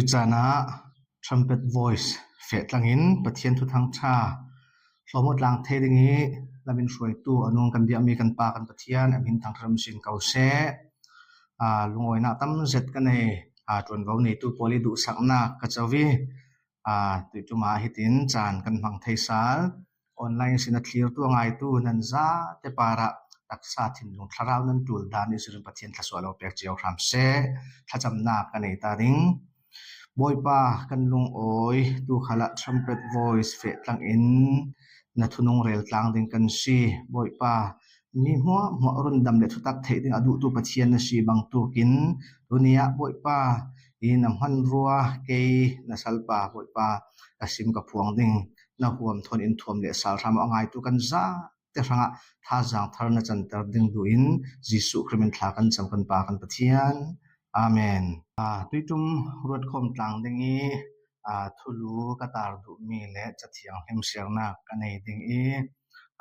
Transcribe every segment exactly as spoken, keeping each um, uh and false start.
Cana trumpet voice feh tlangin Pathian thuthang ṭha hlawm aw tlang thei ding i lamin hruaitu a nung kan biakmi kan Pa kan Pathian a hmin thangṭhat ram sin ko seh. Aa, lungawinak tam zet ka nei. Aa, ṭuanvo neitu pawl i duhsaknak ka co i, aa, tuiṭum ah hitin caan kan hmang thei sal. Online sin a thlirtu a ngaitu nan zate parah taksa thinlung thlarau nan ṭul dan i sirin Pathian thluasuah lo pek cio hram seh. Thlacamnak ka nei ta ding. Bawipa, kan lungawi tu khalah trumpet voice feh tlangin na thunung rel tlang ding kan si. Bawipa, mi hmuahhmuah rundam le thutak theih ding a duhtu Pathian na si bangtukin tuni ah Bawipa, i na hmanrua kei na salpa Bawipa ka sim ka phuang ding, na huam thawn in thuam le sal hram a ngaitu kan zate hrangah thazaang thar na canter ding duhin Jesuh Khrih min thla kan cam kan Pa kan Pathian. Amen. Aa, tuiṭum ruat khawm tlang ding i, aa, thulu ka tar duhmi le Cathiang hlim siarnak ka nei ding i,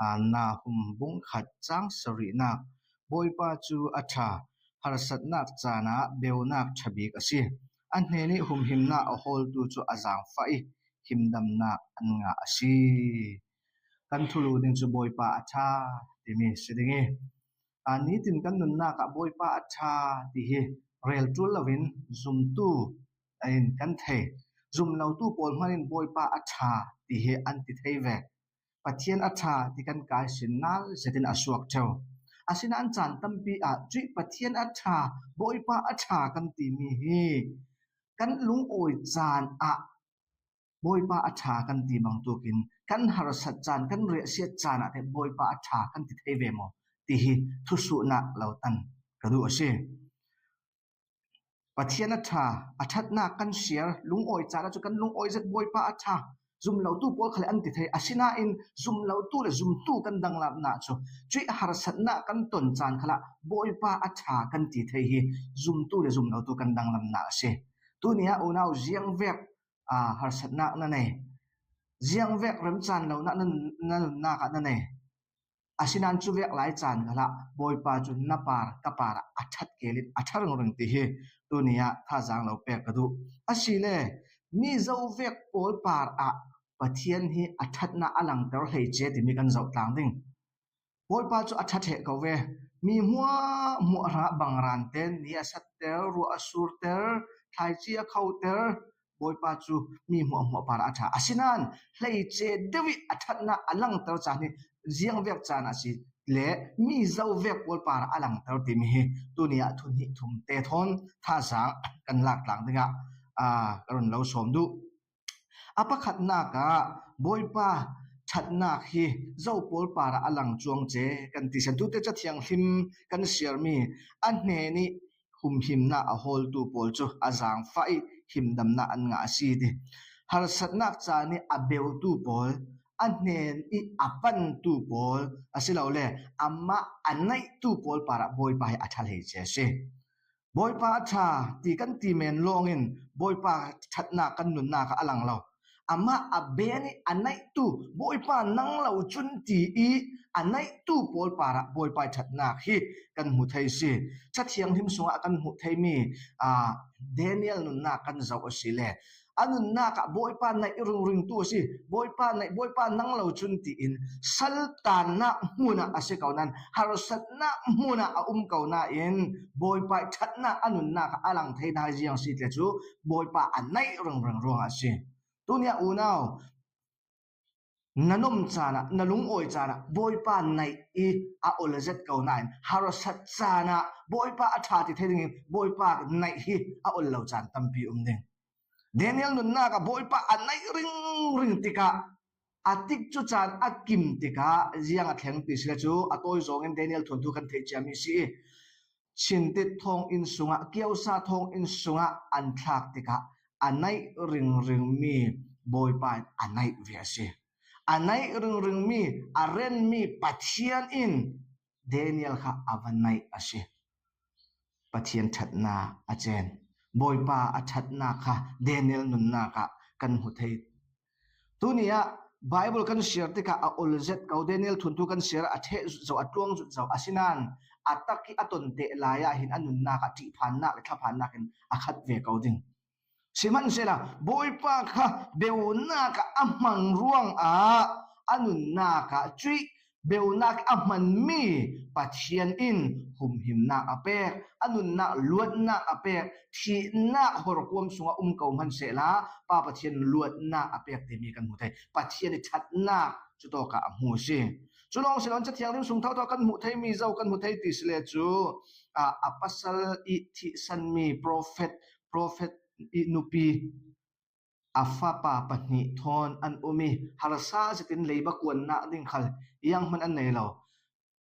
aa, Nahum bung khat cang sarihnak, Bawipa cu a ṭha, harsatnak caan ah beunak ṭha bik a si. A hnen i humhimnak a hawltu cu a zaangfah i himdamnak an ngah a si. Kan thulu ding cu Bawipa a ṭha timi si ding i, aa, nitin kan nunnak ah Bawipa a ṭha ti hi rel ṭul loin zumtu in kan thei. Zum lotu pawl hmanh in Bawipa a ṭha ti hi an ti thei ve. Pathian a ṭha ti kan kai sin nal zetin a suak ṭheu. Asinain caan tampi ah cuih Pathian a ṭha, Bawipa a ṭha kan timi hi kan lungawi caan ah Bawipa a ṭha kan ti bangtukin kan harsat caan, kan riahsiat caan ah teh Bawipa a ṭha kan ti thei ve maw ti hi thusuhnak lo tan ka duh a si. Pathian a ṭha, a ṭhatnak kan siar, lungawi caan ah cu kan lungawi zet Bawipa a ṭha. Zum lotu pawl khal an ti thei. Asinain zum lotu le zumtu kan danglamnak cu cuih harsatnak kan ton caan khalah Bawipa a ṭha kan ti thei hi zumtu le zum lotu kan danglamnak a si. Tuni ah unau ziangvek, aa, harsatnak na nei, ziangvek remcaan lonak na, na nunnak ah na nei. Asinain cu vek lai caan khalah Bawipa cu na par ka par ah a ṭhat kel in a ṭha ringring ti hi tuni ah thazaang lo pek ka duh. Asile mi zovek pawl par ah Pathian hi a ṭhatnak a langter hleice timi kan zoh tlang ding. Bawipa cu a ṭha ṭheh ko ve. Mi hmuahhmuah hrangah bangran ten ni a satter, ruah a surter, thlaici a khoter, Bawipa cu mi hmuahhmuah parah a ṭha. Asinain hleice deuh i a ṭhatnak a langter caan hi ziangvek caan a si le mi zovek pawl parah a langter timi hi tuni ah thu hnih thum te thawn thazaang kan lak tlang dingah, aa, ka run lo sawm duh. A pakhatnak ah Bawipa ṭhatnak hi zo pawl parah a lang cuang ce kan ti. Siantute Cathiang hlim kan siarmi a hnen i humhimnak a hawltu pawl cu a zaangfah i himdamnak an ngah a si ti. Harsatnak caan i a beutu pawl, a hnen i a pantu pawl, asilole amah a naihtu pawl parah Bawipa hi a ṭha hleice a si. Bawipa a ṭha ti kan ti men lawngin Bawipa ṭhatnak kan nunnak ah a lang lo. Amah a ben i a naihtu Bawipa nang lo cun ti i a naihtu pawl parah Bawipa i ṭhatnak hi kan hmu thei si. Cathiang hlim sungah kan hmuh theimi, aa, Daniel nunnak kan zoh a si le a nunnak ah Bawipa naih ringringtu a si. Bawipa naih, Bawipa nang lo cun tiin saltannak hmun ah a si ko nain harsatnak hmun ah a um ko nain Bawipa i ṭhatnak a nunnak ah a lang thei hna ziang si ti cu Bawipa a naih ringring ruangah a si. Tuni ah unau, na nom caan ah, na lungawi caan ah Bawipa naih i a ol zet ko nain harsat caan ah Bawipa a ṭha ti thei dingin Bawipa naih hi a ol lo caan tampi um ding. Daniel nunnak ah Bawipa a naih ringring tikah a tikcu caan a kim tikah ziang a thleng ti si le cu a tawi zawngin Daniel thuanthu kan theih ciami si i, Chintit thawnginn sungah, kiosa thawnginn sungah an thlak tikah a naih ringringmi Bawipa in a naih ve a si. A naih ringringmi, a renmi Pathian in Daniel kha a va naih a si. Pathian ṭhatnak a cen. Bawipa a ṭhatnak kha Daniel nunnak ah kan hmu thei. Tuni ah Bible kan siar tikah a ol zet ko, Daniel thuanthu kan siar ah a ṭheh zut zo, a tluang zut zo. Asinain a tak i a ton te lai ah hin a nunnak ah ṭihphannak le thlaphannak in a khat ve ko ding. Sihmanhsehla Bawipa kha beunak ah a hmang ruangah a nunnak ah cuih beunak a hmanmi Pathian in humhimnak a pek, a nunnak luatnak a pek, thihnak horkuam sungah um ko hmanhsehla Pa Pathian luatnak a pek timi kan hmu thei. Pathian i thatnak cutawkah a hmu si. Culawng silon Cathiang lim sung thotho kan hmuh theimi zo kan hmu thei ti sile cu, a, a pasal i thihsanmi prophet, prophet i nupi a fapa pahnih thawn an um i harsa zetin leiba kuannak ding khal iang hman an nei lo.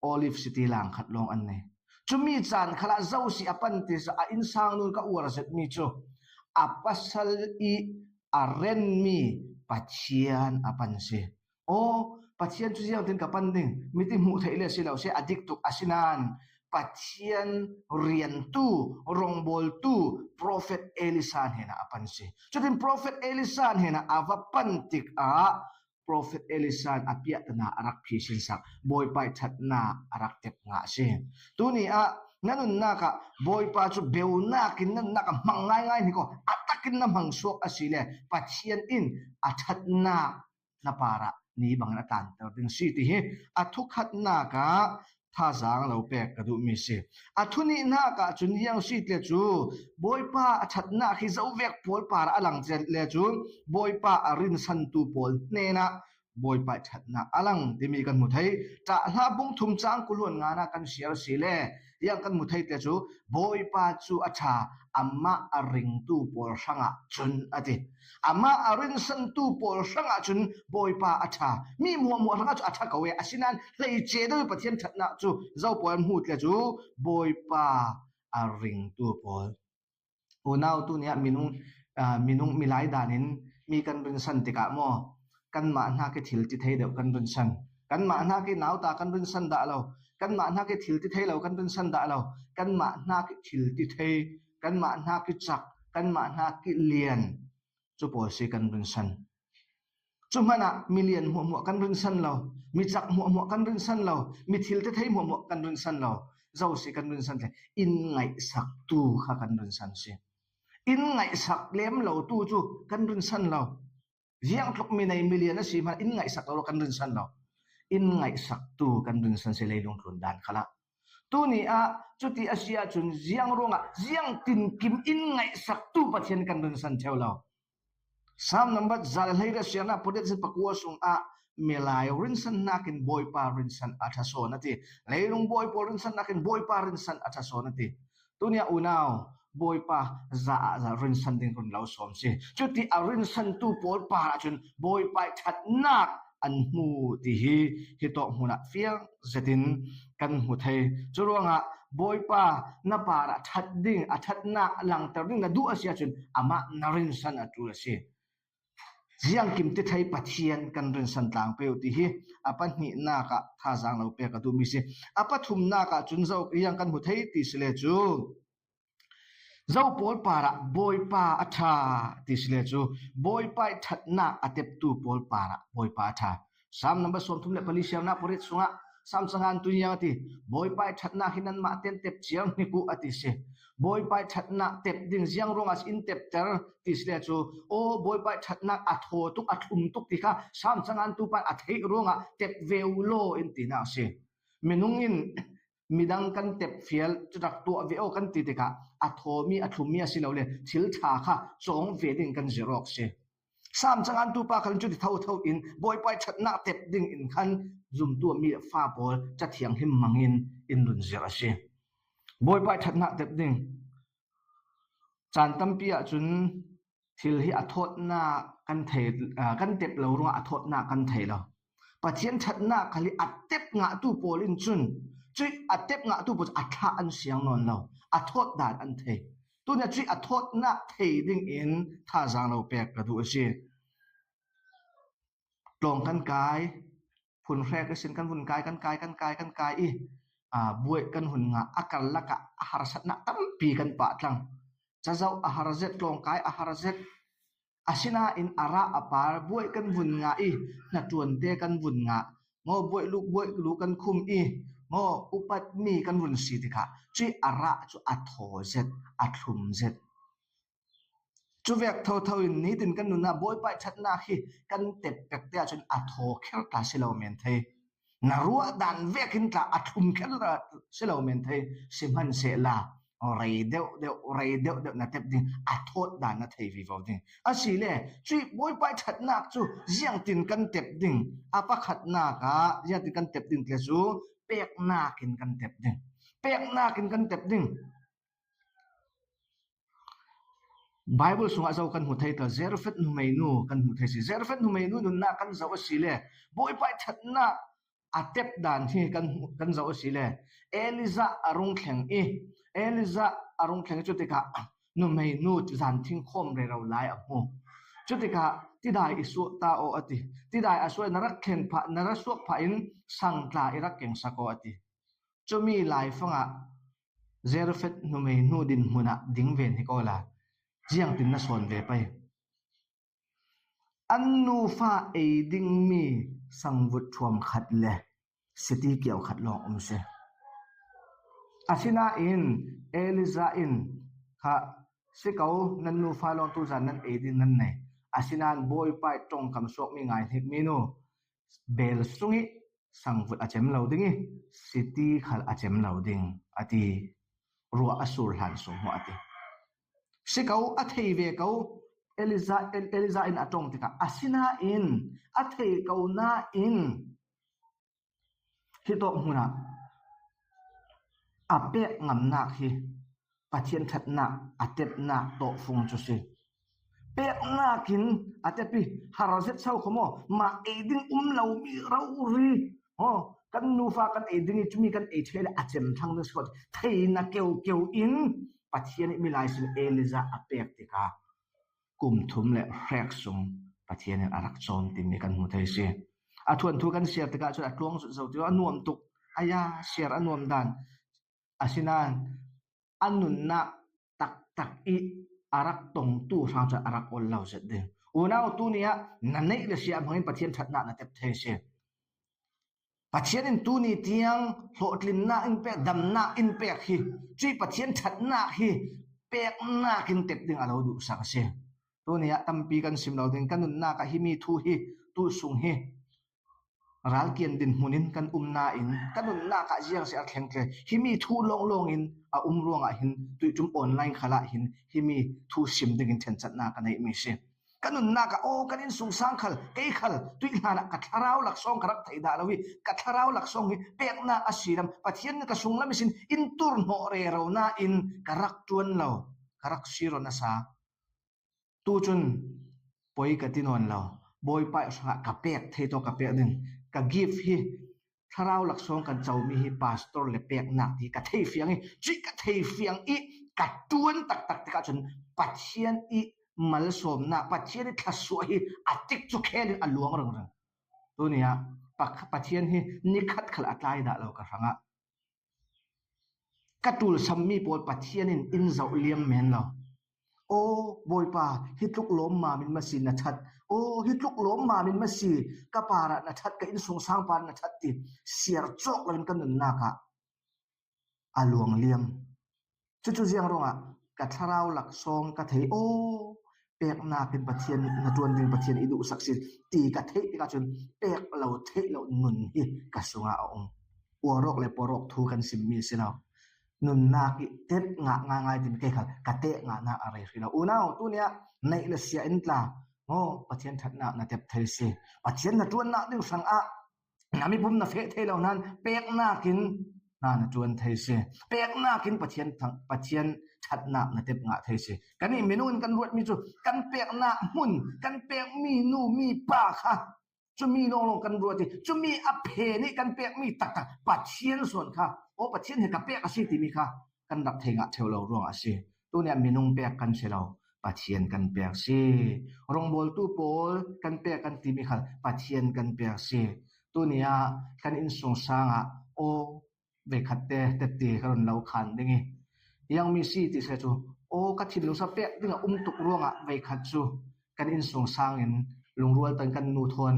Olive City lang khat lawng an nei. Cumi caan khalah zo si a pan ti cu a innsang nun ka uar zetmi cu a pasal i a renmi Pathian a pan si. Aw, Pathian cu ziangtin ka pan ding, miti hmuh theih le si lo si a dik tuk a si nain Pathian riantu, rongbawltu, prophet Elisa hnenah a pan si. Cutin prophet Elisa hnenah a va pan tikah prophet Elisa in a piahtana a rak phisinsak, Bawipa i thatnak a rak tep ngah si. Tuni ah na nunnak ah Bawipa cu beunak in na nunnak ah hmang ngaingai ni ko, a takin na hmang suak a si le Pathian in a thatnak na parah ni bangin a tlanter ding si ti hi a thukhatnak ah thazaang lo pek ka duhmi si. A thunihnak ah cun ziang si ti le cu Bawipa a thatnak hi zovek pawl parah a lang ti le cu Bawipa a rinsantu pawl hnenah Bawipa i thatnak a lang timi kan hmu thei. Ṭahhla bung thum cang kul hluan ngana kan siar si le ziang kan hmu thei ti le cu Bawipa cu a ṭha, amah a ringtu pawl hrangah cun a ti. Amah a rinsantu pawl hrangah cun Bawipa a ṭha. Mi hmuahhmuah hrangah cu a ṭha ko e, asinain hleice deuh i Pathian ṭhatnak cu zo pawl an hmu ti le cu Bawipa a ringtu pawl. Unau tuni ah minung, aa, minung milai danin mi kan rinsan tikah maw, kanmah hnak i thil ti thei deuh kan rinsan. Kanmah hnak i nauta kan rinsan dah lo. Kanmah hnak i thil ti thei lo kan rinsan dah lo. Kanmah hnak i thil ti thei, kanmah hnak i cak, kanmah hnak i lian, cu pawl si kan rinsan. Cu hmanah milian hmuahhmuah kan rinsan lo, micak hmuahhmuah kan rinsan lo, mithil tethei hmuahhmuah kan rinsan lo. Zo si kan rinsan le in ngaihsaktu kha kan rinsan si. In ngaihsak lem lotu cu kan rinsan lo. Ziangtluk minei milian a si hmanah in ngaihsak lo kan rinsan lo. In ngaihsaktu kan rinsan si leilung tlun dan khalah. Tuni ah cuti a si ahcun ziang ruangah ziang tinkim in ngaihsaktu Pathian kan rinsan ṭheo lo. Salm number za le hleiriat siarnak pariat pakua sungah milai rinsan hnakin Bawipa rinsan a ṭha sawn a ti. Leilung bawi pawl rinsan hnakin Bawipa rinsan a ṭha sawn a ti. Tuni ah unau Bawipa za ah za rinsan ding run lo sawm si. Cuti a rinsantu pawl parah cun Bawipa i ṭhatnak an hmu ti hi hitawk hmunah fiang zetin kan hmu thei. Curuangah Bawipa na parah ṭhat ding, a ṭhatnak langter ding na duh a si ahcun amah na rinsan a ṭul a si. Ziangkim ti thei Pathian kan rinsan tlang peuh ti hi a pahnihnak ah thazaang lo pek a duhmi si. A pathumnak ah cun zo ziang kan hmu thei ti si le cu, zo pawl parah Bawipa a ṭha ti si le cu, Bawipa i ṭhatnak a teptu pawl parah Bawipa a ṭha. Salm number sawmthum le pali siarnak pariat sungah Salm cangan tun ziang a ti, Bawipa i ṭhatnak hi nanmah ten tep ciar hnik uh a ti si. Bawipa i ṭhatnak tep ding ziang ruangah in tepter ti si le cu, aw, Bawipa i ṭhatnak a thaw tuk, a thlum tuk ti kha Salm cangan tu pan a theih ruangah tep ve uh law in tinak a si. Minung in midang kan tep fial, cutak tuah ve aw kan ti tikah a thawmi, a thlummi a si lo le thil ṭha kha cawng ve ding kan zirh awk si. Salm cangan tu pa khan cuti thotho in Bawipa i ṭhatnak tep ding in khan zumtu mi fa pawl Cathiang him hmangin in run zirh a si. Bawipa i ṭhatnak tep ding. Caan tampi ahcun thil hi a thawtnak kan thei, aa, kan tep lo ruangah a thawtnak kan thei lo. Pathian ṭhatnak khal hi a tep ngahtu pawl in cun cuih a tep ngahtu pawl cu a thlah an siang nawn lo, a thawt dan an thei. Tuni ah cuih a thawtnak thei dingin thazaang lo pek ka duh a si. Tlawng kan kai, phun hrek ihsin kan vun kai, kan kai, kan kai, kan kai i, aa, buaih kan hun ngah, a karlak ah a harsatnak tampi kan pah tlang. Cazoh a har zet, tlawng kai a har zet. Asinain a rah a par buaih kan vun ngah i, hnaṭuante kan vun ngah. Maw buaih lu, buaih lu kan khum i, maw upatmi kan vun si tikah cuih a rah cu a thaw zet, a thlum zet. Cuvek thotho in nitin kan nunna Bawipa ih ṭhatnak hi kan tep pek te ahcun a thaw kher tla si lo men thei. Na ruah dan vekin tla a thlum kher tla si lo men thei. Sihmanhsehla rei deuh deuh, rei deuh deuh na tep ding, a thawt dan na thei vivo ding. Asile cuih Bawipa ih ṭhatnak cu ziangtin kan tep ding? A pakhatnak ah ziangtin kan tep ding ti le cu peknak in kan tep ding. Peknak in kan tep ding. Bible sungah zo kan hmu thei ta, Zarephath numeinu kan hmu thei si. Zarephath numeinu nunnak kan zoh asile Bawipa ih ṭhatnak a tep dan hi kan, kan zoh asile Elijah a rung thleng ih, Elijah a rung thleng ih cutikah numeinu zanthing khawm rero lai a hmu. Cutikah tidai i suah ta aw a ti. Tidai a suah ih na rak thlen phah, na ra suak phah in sang tla i rak kengsak aw a ti. Cumi laifangah Zarephath numeinu dinhmun ah ding ven hi ko la, ziangtin na sawn ve pei. An nufa ei dingmi sangvut ṭhuam khat le siti kiau khat lawng um si. Asinain Elijah in kha, si ko, nan nufa lawng tuzan nan ei ding nan nei. Asinain Bawipa ih ṭongkam suakmi ngai hnikmi nu, bel sungih sangvut a cem lo ding ih siti khal a cem lo ding a ti. Ruah a sur hlan sung hmuh a ti. Si ko, a thei ve ko. Elijah, El-, Elijah in a ṭong tikah, asinain a thei ko nain hitawk hmunah a pek ngamnak hi Pathian ṭhatnak a tepnak tawh fung cu si. Peknak in a tep ih har zet so kho maw? Mah ei ding um lomi rori, aw, kan nufa kan ei ding ih cumi kan ei ṭheh le a cem thlang ding si ko. Theihna keukeu in Pathian ih milai sin Elijah a pek tikah kum thum le hrek sung Pathian in a rak cawm timi kan hmu thei si. A thuanthu kan siar tikah cun a tluang zut zo ti lo, a nuam tuk. Aya, siar a nuam dan. Asinain a nunnak taktak ih a rak tongtu hrang cun a rak ol lo zet ding. Unau, tuni ah na neih le siah hmangin Pathian ṭhatnak na tep thei si. Pathian in tuni tiang hlawhtlinnak in pek, damnak in pek hi, cuih Pathian ṭhatnak hi peknak in tep ding a lo duhsak a si. Tuni ah tampi kan sim lo ding, kan nunnak ah himi thu hi, tu sung hi, ralkian dinhmun in kan um nain, kan nunnak ah ziang si a thleng tle, himi thu lawnglawng in a um ruangah hin tuihṭum online khalah hin himi thu sim dingin ṭhencatnak ka neihmi si. Ka nunnak ah, aw, kan innsungsang khal, kei khal tuih hlanah ka thlarau laksawng ka rak theih dah lo ih, ka thlarau laksawng hi peknak a si lam, Pathian in ka sunglam ihsin in turhnawh rero nain ka rak ṭuan lo, ka rak sir aw nasa. Tucun poi ka ti nawn lo, Bawipa ih hrangah ka pek thei tawh ka pek ding, ka gift hi, thlarau laksawng kan comi hi pastor le peknak ti ka thei fiang ih, cuih ka thei fiang ih ka ṭuan taktak tikah cun Pathian ih malsawmnak, Pathian ih thlasuah hi a tikcu khelin a luang ringring. Tuni ah Pa-, Pathian hi nikhat khal a tlai dah lo ka hrangah ka ṭulsammi pawl Pathian in in zoh liam men lo. Aw, Bawipa, hi tluk lawmma min masi na ṭhat. Aw, hi tluk lawmma min masi ka parah na ṭhat, ka innsungsang parah na ṭhat ti siar cawk loin ka nunnak ah a luang liam. Cucu ziang ruangah ka thlarau laksawng ka thei, aw, peknak in Pathian na ṭuan ding Pathian i duhsak si ti ka theih tikah cun pek lo theih lo nun hi ka sungah a um. Uarawk le puarawk thu kan simmi si lo. Nunnak ih tep ngah ngaingai timi kei khal ka teh ngahnak a rei hrih lo. Unau, tuni ah neih le siah in tla, aw, Pathian ṭhatnak na tep thei si. Pathian na ṭuannak ding hrangah na mipum na feh thei lo nain peknak in hna na ṭuan thei si. Peknak in Pathian thang-, Pathian ṭhatnak na tep ngah thei si. Kannih minung in kan ruatmi cu kan peknak hmun, kan pekmi nu, mi, pa kha, cumi lawnglawng kan ruat ih, cumi a phen ih kan pekmi taktak Pathian sawn kha, aw, Pathian hi ka pek a si timi kha kan rak thei ngah ṭheo lo ruangah a si. Tuni ah minung pek kan si lo, Pathian kan pek si. Rawngbawltu pawl kan pek kan timi khal Pathian kan pek si. Tuni ah kan innsungsang ah, aw, veikhat te tetti ka run lo khan ding ih, ziangmi si ti seh cu, aw, ka thinlung sa pek dingah um tuk ruangah veikhat cu kan innsungsang in lungrual tan kan nu thawn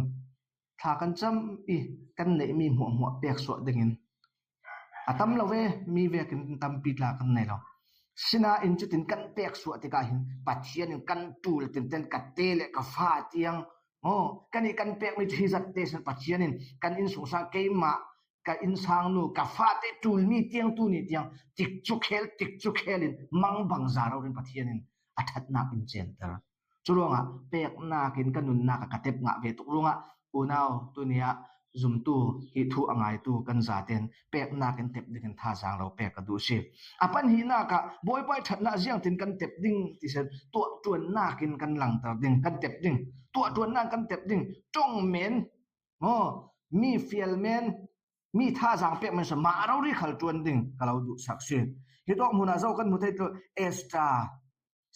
thla kan cam ih kan neihmi hmuahhmuah pek suah dingin a tam lo ve, mi vekin tampi tla kan nei lo. Sinain cutin kan pek suah tikah hin Pathian in kan tul tinten ka te le ka fa tiang, aw, kan i kan pek mi cu hi zat te sin Pathian in kan innsungsang keimah ka innsang nu, ka fate tul mi tiang tu ni tiang tikcu khel, tikcu khel in mangbangza rori in Pathian in a ṭhatnak in center. Curuangah peknak in ka nunnak ah ka tep ngah ve tuk ruangah unau tuni ah zumtu hi thu a ngaitu kan zaten peknak in tep dingin thazaang lo pek ka duh si. A panhihnak ah Bawipa ih ṭhatnak ziangtin kan tep ding ti sin tuahṭuannak in kan langter ding, kan tep ding, tuahṭuannak in kan tep ding, ṭong men, aw, mi fial men, mi thazaang pek men sa mah rori khal ṭuan ding ka lo duhsak si. Hitawk hmunah zo kan hmu thei tu Esther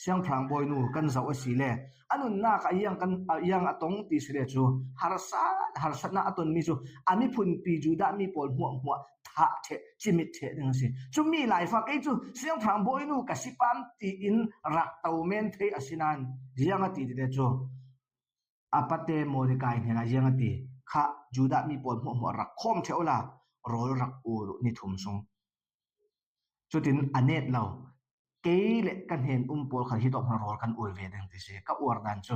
siangpahrang bawinu kan zoh a si le a nunnak ah iang kan, a iang a tong ti si le cu harsat, harsatnak a tonmi cu a miphunpi Judah mi pawl hmuahhmuah thah ṭheh, cimit ṭheh ding a si. Cumi laifa kei cu siangpahrang bawinu ka si pam tiin rak to men thei a si nain ziang a ti ti le cu a pate Mordecai hnenah ziang a ti kha, Judah mi pawl hmuahhmuah rak khawm ṭheh ula, rawl rak ul uh ni thum sung. Cutin a net lo, kei le ka hnen um pawl kha hitawk hna rawl kan ul ve ding ti si. Ka uar dan cu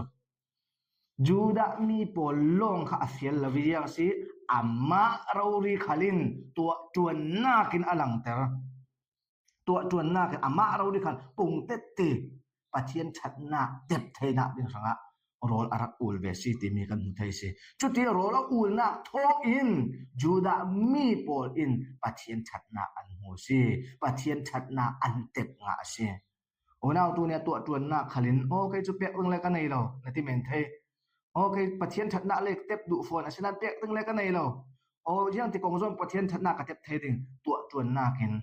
Judah mi pawl lawng kha a fial lo i ziang si, amah rori khal in tuahṭuannak in a langter. Tuahṭuannak in amah rori khal pung tette Pathian ṭhatnak tep theinak ding hrangah rawl a rak ul ve si timi kan hmu thei si. Cuti rawl a ulnak thawngin Judah mi pawl in Pathian ṭhatnak an hmu si, Pathian ṭhatnak an tep ngah a si. Unau tuni ah tuahṭuannak khal in, aw, kei cu pek ding le ka nei lo, na ti men thei. Aw, kei Pathian ṭhatnak le tep duh fawn, asinain pek ding le ka nei lo. Aw, ziang ti kong zawn Pathian ṭhatnak ka tep thei ding, tuahṭuannak in.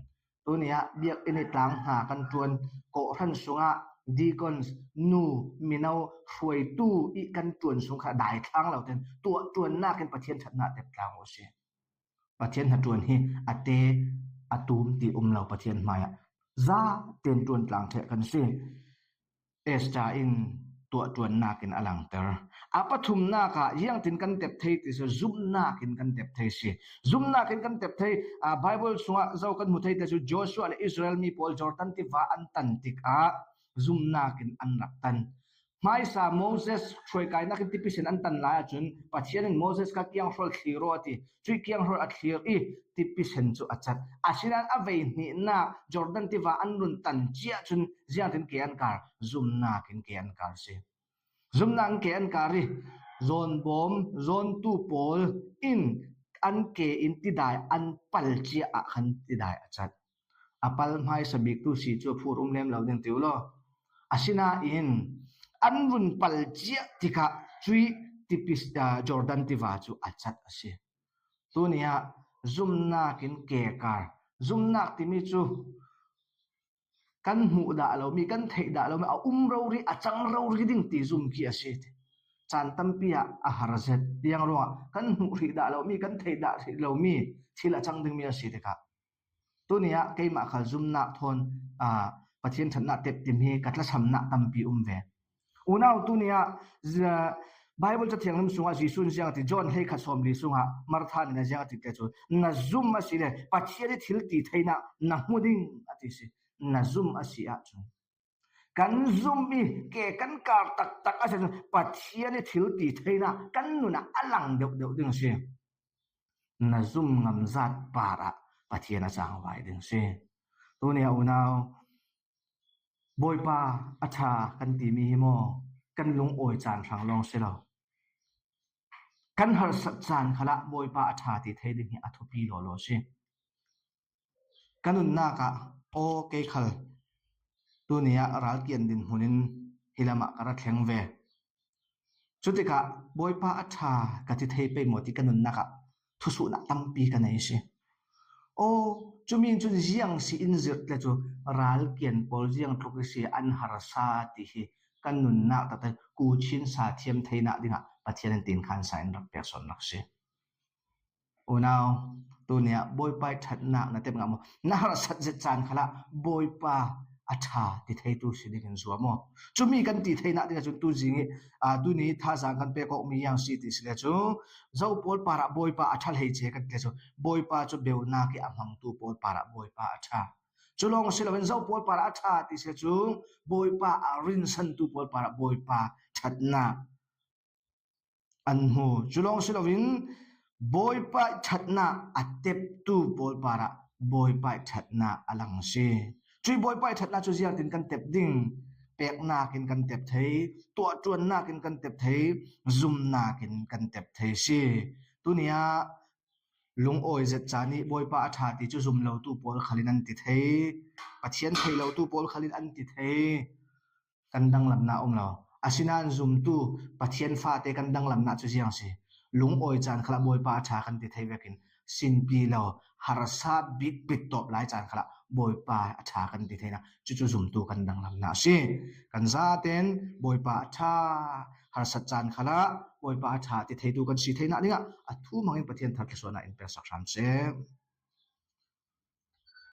Tuni ah biakinn i tlang hna kan ṭuan, kawhhran sungah deacons, nu, mino, hruaitu i kan ṭuan sung kha daithlang lo ten tuahṭuannak in Pathian ṭhatnak tep tlang u si. Pathian hnaṭuan hi a te a tum ti um lo Pathian hmaiah zaten ṭuan tlang ṭheh kan si. Esther in tuahṭuannak in a langter. A pathumnak ah ziangtin kan tep thei ti si, zumnak in kan tep thei si. Zumnak in kan tep thei, aa, Bible sungah zo kan hmu thei te cu Joshua le Israel mi pawl Jordan tiva an tan tikah zumnak in an rak tan. Hmaisa Moses hruaikainak in tipi sin an tan lai ahcun Pathian in Moses kha kianghrawl thlir aw a ti. Cuih kianghrawl a thlir i tipi sin cu a cat. Asinain a veihnihnak Jordan tiva an run tan cia cun ziangtin ke an kar, zumnak in ke an kar si. Zumnak in ke an kar i zawnbawm, zawntu pawl in an ke in tidai an pal cia ah khan tidai a cat. A pal hmaisa biktu si cu a phur um lem lo ding ti u law. Asinain an run pal cia tikah cuih tipi, aa, Jordan tiva cu a cat a si. Tuni ah zumnak in ke kar, zumnak timi cu kan hmuh dah lomi, kan theih dah lomi, a um rori, a cang rori ding ti zum khi a si. Caan tampi ah a har zet. Ziang ruangah kan hmuh hrih dah lomi, kan theih dah hrih lomi thil a cang dingmi a si tikah tuni ah keimah khal zumnak thawn, aa, Pathian ṭhatnak tep tim hi ka tlasamnak tampi um ve. Unau tuni ah, za-, Bible Cathiang lam sungah Jesuh in ziang a ti, John hleikhat sawmli sungah Martha nih a ziang a ti te cu, na zum a si le Pathian i thil ti theinak na hmu ding a ti si. Na zum a si ahcun kan zum i ke kan kar taktak a si ahcun Pathian i thil ti theinak kan nun ah a lang deuhdeuh ding a si. Na zum ngamzat par ah Pathian a cangvai ding si. Tuni ah unau, Bawipa a ṭha kan timi hi maw kan lungawi caan hrang lawng si lo. Kan harsat caan khalah Bawipa a ṭha ti thei ding hi a thupi lawlaw si. Ka nunnak ah, aw, kei khal tuni ah ralkian dinhmun in hi lamah ka ra thleng ve. Cutikah Bawipa a ṭha ka ti thei pei maw ti ka nunnak ah thusuhnak tampi ka nei si. Aw, cumi in cun ziang si in zirh le cu ralkian pawl ziang tluk i si an harsa ti hi kan nunnak taktak kuchin sa thiam theinak dingah Pathian in tin khan sa in rak pek sawn rak si. Unau, tuni ah Bawipa i ṭhatnak na tep ngah maw? Na harsat zet caan khalah Bawipa a ṭha ti theitu si dingin zuam aw. Cumi kan ti theinak dingah cun tuzing i, aa, tuni thazaang kan pek awkmi yang si ti si le cu, zo pawl parah Bawipa a ṭha hlei ce kan ti le cu, Bawipa cu beunak i a hmangtu pawl parah Bawipa a ṭha. Cu lawng si loin zo pawl parah a ṭha ti si cu Bawipa a rinsantu pawl parah Bawipa ṭhatnak an hmu. Cu lawng si loin Bawipa ṭhatnak a teptu pawl parah Bawipa ṭhatnak a lang si. Cuih Bawipa ṭhatnak cu ziangtin kan tep ding? Peknak in kan tep thei, tuahṭuannak in kan tep thei, zumnak in kan tep thei si. Tuni ah lungawi zet caan ih Bawipa a ṭha ti cu zum lotu pawl khal in an ti thei, Pathian thei lotu pawl khal in an ti thei. Kan danglamnak um lo. Asinain zumtu Pathian fate kan danglamnak cu ziang si? Lungawi caan khalah Bawipa a ṭha kan ti thei vekin sinpi lo, harsa bik pittawp lai caan khalah Bawipa a ṭha kan ti theinak cucu zumtu kan danglamnak si. Kan zaten Bawipa a ṭha harsat caan khalah Bawipa a ṭha ti theitu kan si theinak dingah a thu hmangin Pathian thar thluasuahnak in peksak hram seh.